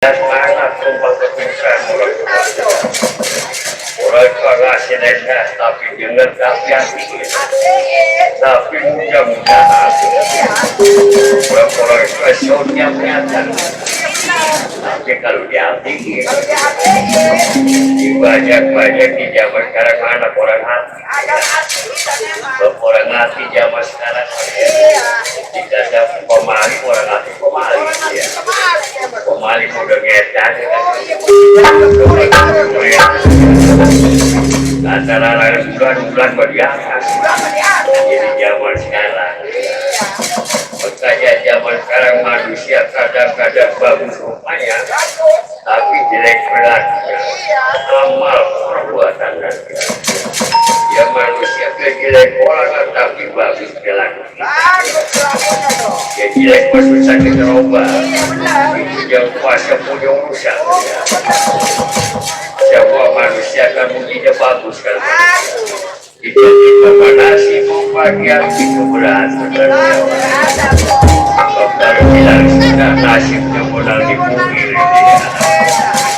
Sangat sumpah kepikiran orang tua ngasih nasihat tapi jangan hati-hati tapi mudah-mudahan orang-orang tua show-nya kelihatan tapi kalau di hati banyak di zaman sekarang anak orang hati orang hati zaman sekarang tidak ada pemali orang hati pemali udah ngedan antara bulan berbiasa jadi zaman sekarang makanya zaman sekarang manusia kadang-kadang bagus rupanya tapi jelek perilakunya amal perbuatan ya manusia jelek orang tapi bagus perilakunya ya jelek susah kita ubah itu yang kuasa punya urusan semua manusia kan mungkinnya bagus kan itu memanasi pembagian itu berat kalau bilang sudah nasibnya modal di bumi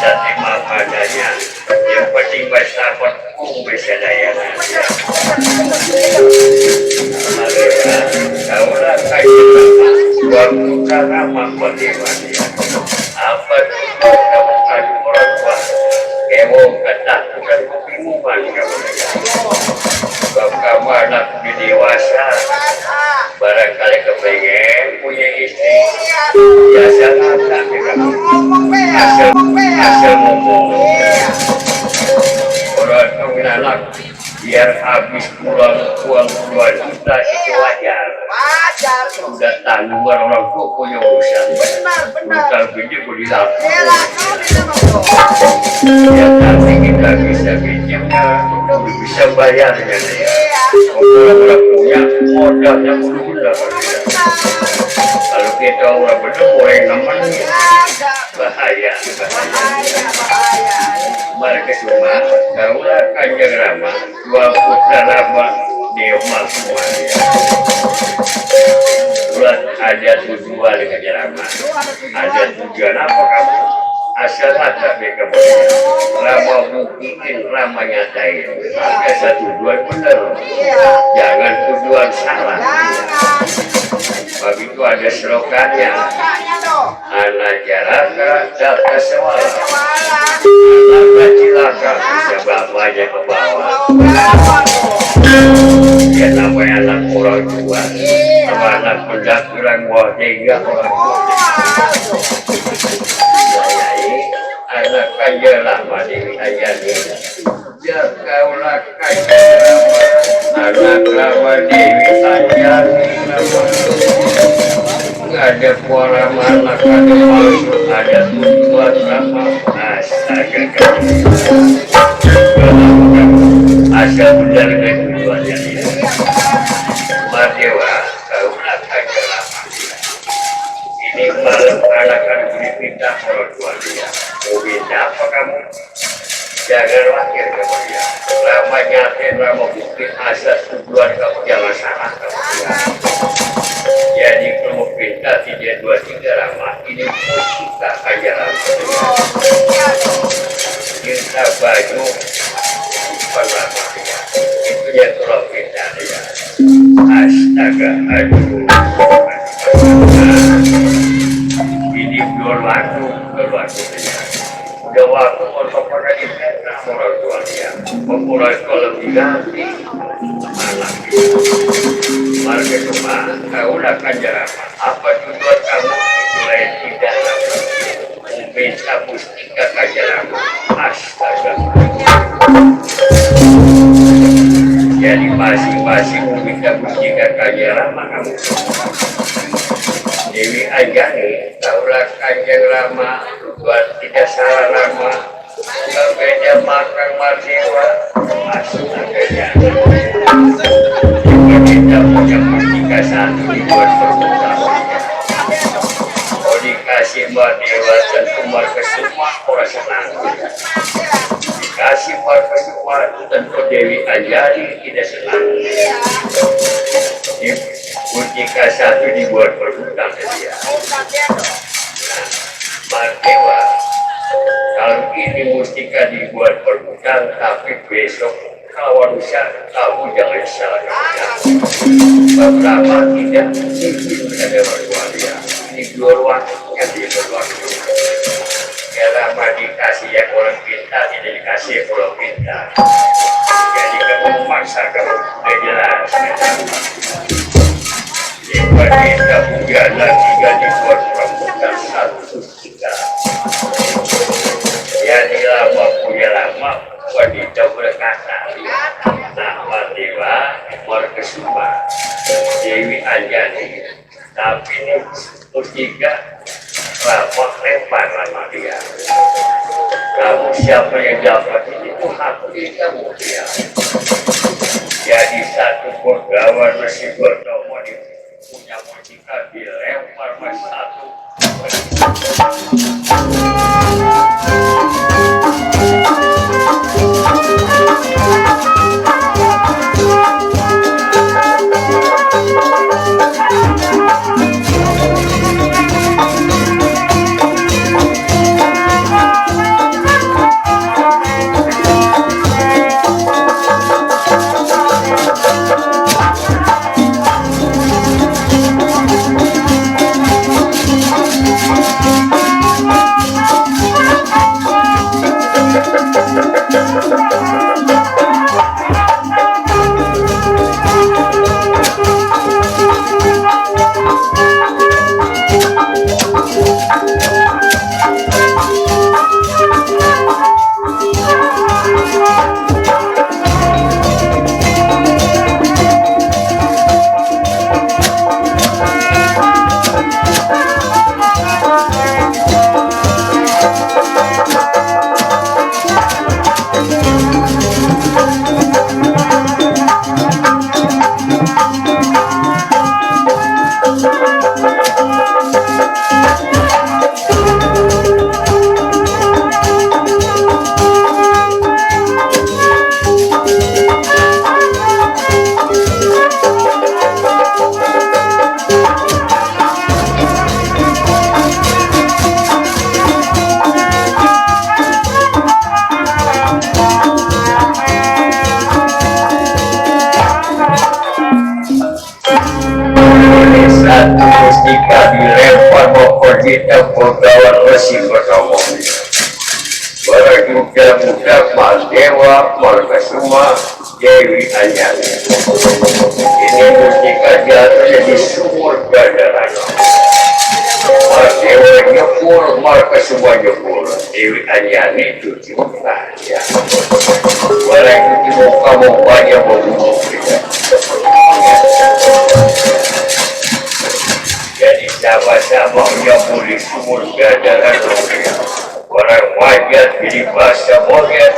dan memang adanya yang penting bahasa pun bisa daya kaulah kayu waktu ramah bagaimana apa itu kamu kayu orang tua kewo ketakutan kebingungan kamu anak di dewasa barangkali kepengen punya istri biasa ngangkat hasil ngomong orang anak biar habis pulang uang 2 juta itu wajar sudah tanggungan orang tua punya urusan benar biji berilah ya nanti kita bisa pinjamnya bisa bayarnya orang punya modalnya mudah kalau kita orang benar orang namanya bahaya mereka semua kaulah kanjeng Rama dua putra Rama Dewa semuanya buat ada tujuan dengan Rama ada tujuan apa kamu asal ada mereka Rama mungkin Rama nyatain ada satu tujuan benar jangan tujuan salah begitu ada slogannya anak jaraka data sewala anak cilaka bisa bapaknya ke bawah ya namanya anak orang tua sama anak pendak kurang buah tiga orang tua anak kaya lama Dewi Ayani jakaulah kaya lama anak lama Dewi Ayani ada kuala anak ada maksud ada tujuan sama astaga asal benar dengan tujuannya Madewa kaulah kaya lama ini malam anak-anak berpindah orang tua dia mau minta apa kamu jangan wakil kamu dia lama nyatain lama bukti asal tujuan kamu jangan salah kamu dia jadi kamu minta 3, 2, 3 lama ini musika kaya lama minta baju lama itu yang kalau minta dia astaga aduh ini berlaku dia udah waktu untuk pada diminta orang tua dia memulai kalau diganti malam marga cuma kaulah kanjeng apa tujuan kamu mulai tidak minta mustika kanjeng astaga jadi masing-masing minta mustika kanjeng kamu Dewi Ajani kaulah kanjeng Rama buat tidak salah Rama berbeda makan marjiwa astaga kita punya mustika satu dibuat permukaan mau dikasih Mbak Dewa dan Umar Kesuma orang senang dikasih Mbak Kesuma tentu Dewi Ajani tidak senang mustika satu dibuat permukaan dia Dewa, kalau ini mustika dibuat berhutang, tapi besok kalau lusa kamu jangan salah kerja. Beberapa tidak mungkin ada berwaria. Ini dua waktunya di luar. Selama dikasih yang orang pintar, tidak dikasih yang orang pintar. Jadi kamu memaksa kamu sudah jelas. Jika kita punya tiga dibuat perempuan satu kita. Jadi lama punya lama, wanita berkata, nama Dewa Markesuma, Dewi Anjani, tapi ini mustika rapat lebar lama dia. Kamu siapa yang dapat ini? Oh, aku kamu dia. Jadi satu pegawai masih bertemu di punya mustika dilempar mas satu. Satu mustika dilempar pokok kita pegawai besi pertama. Berjuga-juga Mas Dewa Markesuma Dewi Anjani. Ini mustika jatuh di sumur gandaran. Mas Dewa nyepur, Markesuma nyepur. Dewi Anjani cuci muka. Boleh cuci muka mukanya membunuh kita. Jadi sama-sama menyambut di sumur gandaran dunia. Orang wajar jadi bahasa monyet.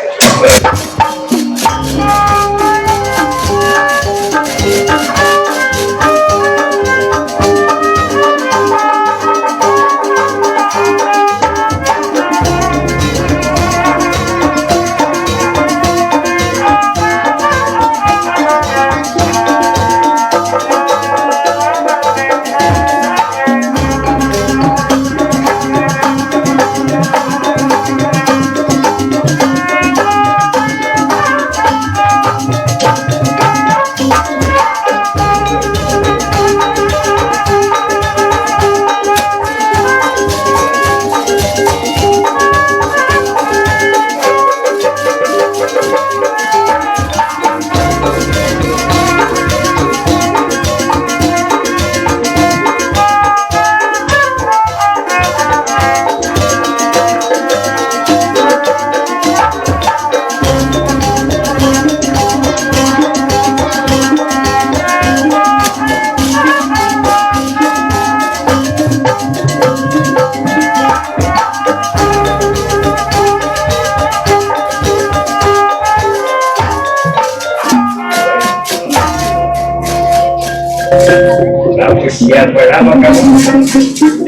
Kamu siapa nama kamu?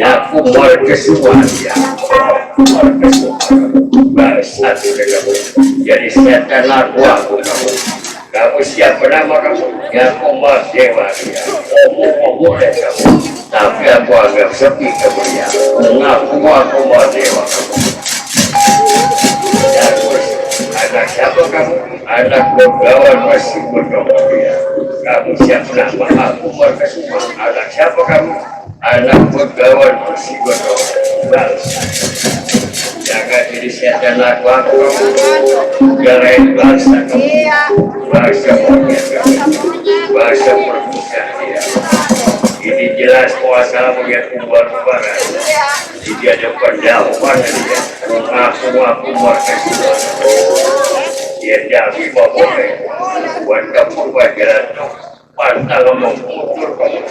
Aku Markesuma ya. Markesuma. Satu dengan kamu. Jadi setan laku aku kamu. Kamu siapa nama kamu? Ya Komar Dewa dia. Omong-omong deh kamu. Tapi aku agak sepi kamu ya. Ngaku Komar Dewa kamu. Ya terus, anak siapa kamu? Anak pegawai masih bodoh dia. Kamu siapa nama? Aku Markasuma. Anak siapa kamu? Anak pegawai masih bodoh. Bangsa. Jaga diri sehat dan aku jalain bangsa kamu, bahasa monyet kamu, bahasa perbuatan dia. Ini jelas kuasa melihat kumbar-kumbaran. Jadi ada pendauan dia. Aku Markasuma. Dia jadi bawa buat kamu bajalan pantang mengukur kamu.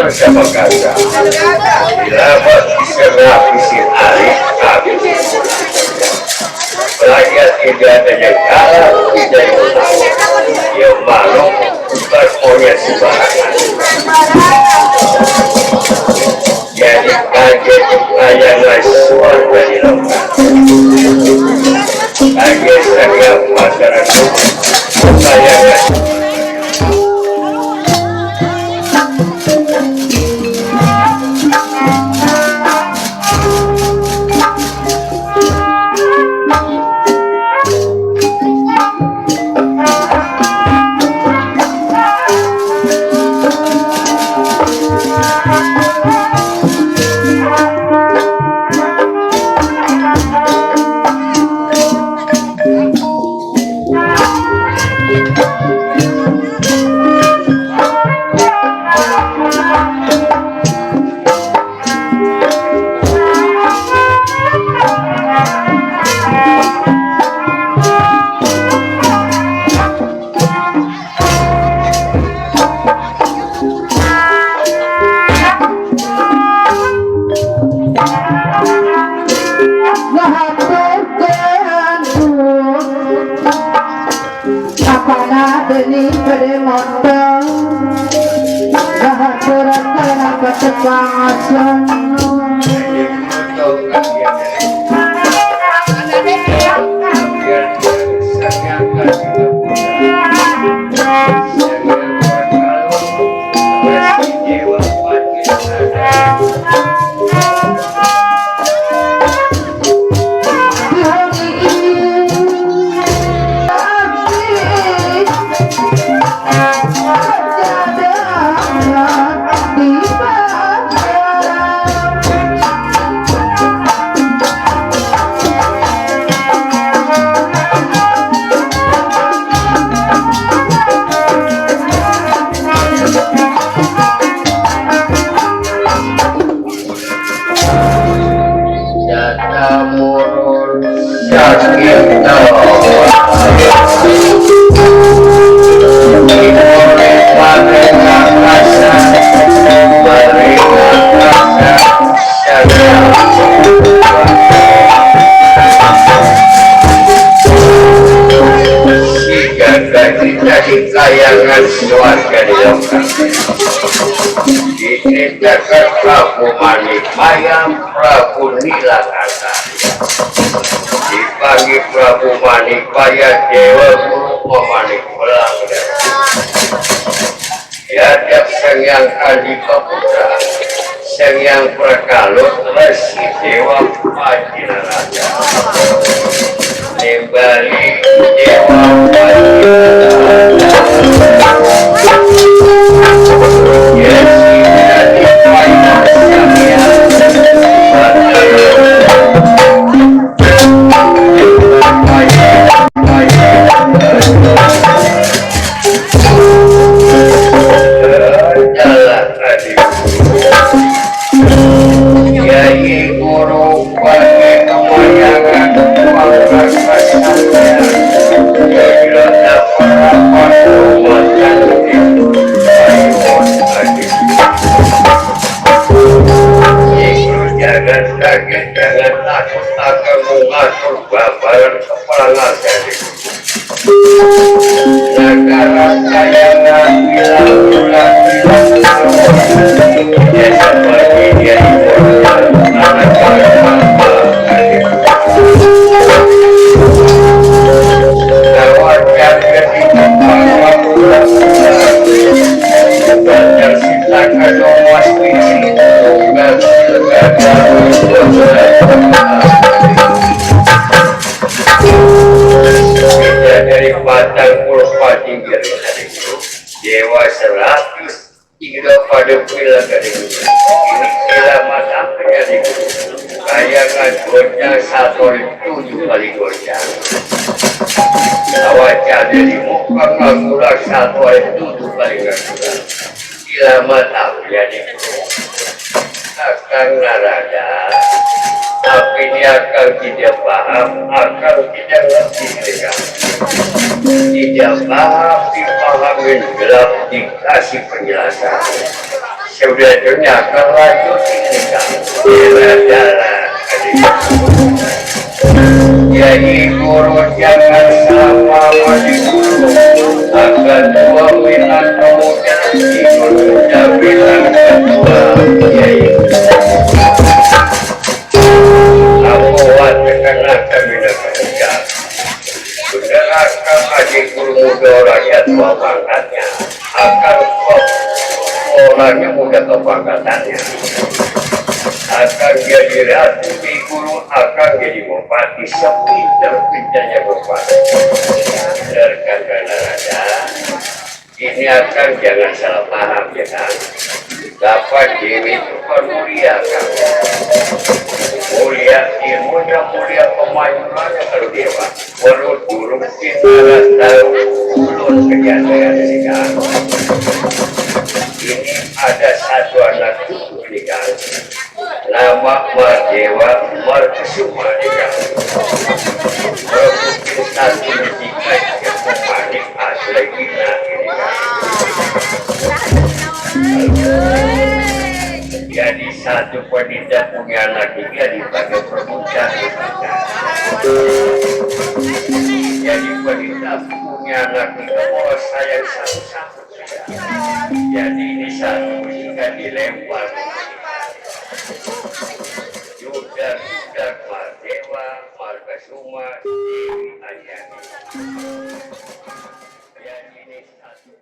Sama kata dilabat diserah isi alih habis pelajar tidak ada yang kalah tidak yang tahu yang malu berponya sembarangan jadi kaget layangan suara di lautan kaget setiap masyarakat layangan. kayangan keluarga di lokal diceritakan Prabu Manikmaya Prabu Nilakanta dipanggil Prabu Manikmaya Dewa Guru Manik Belang Yadap Sengyang Andika Putra Sengyang Prakalut Resi Dewa Pajinaraja Nembali Dewa Pajinaraja jangan takut akan mengatur babaran kepala jadi negara kayangan bilang dia seperti dia anak lewat jaga di tempat pulang terciptakan omas ini kita dari Batang Purpa Tinggal Dewa 100 hingga pada pila dari ini pila matang dari kayangan gojang 107 kali gojang awacah dari muka ngagulah 107 kali ngagulah pila matang jadi akan narada tapi dia akan tidak paham akan tidak ngerti mereka tidak paham dipahami gelap dikasih penjelasan sebenarnya akan lanjut mereka darah jadi guru jangan sama wajib guru akan dua bilang kemudian ikut bilang kedua yaitu buat tekanan kami dapat kerja saudarakan adik guru muda rakyat tua pangkatnya akan orangnya muda kepangkatannya akan jadi ratu di guru akan jadi bupati sepinter-pinternya bupati saudarakan raja ini akan jangan salah paham ya kan dapat diri itu mulia kan mulia ilmunya mulia kemajuannya kalau dewa perlu dulu kita tahu belum kejadian ini kan ini ada satu anak cucu ini kan nama Mardewa Markusuma ini kan mungkin satu tiga yang pemanik asli kita ini kan jadi satu pendidik punya anak tiga dipakai permukaan jadi pendidik punya anak tiga mau sayang satu-satu saja Jadi ini satu hingga dilempar Yuda Yuda Dewa Marga Suma Dewi Anyani. Jadi ini satu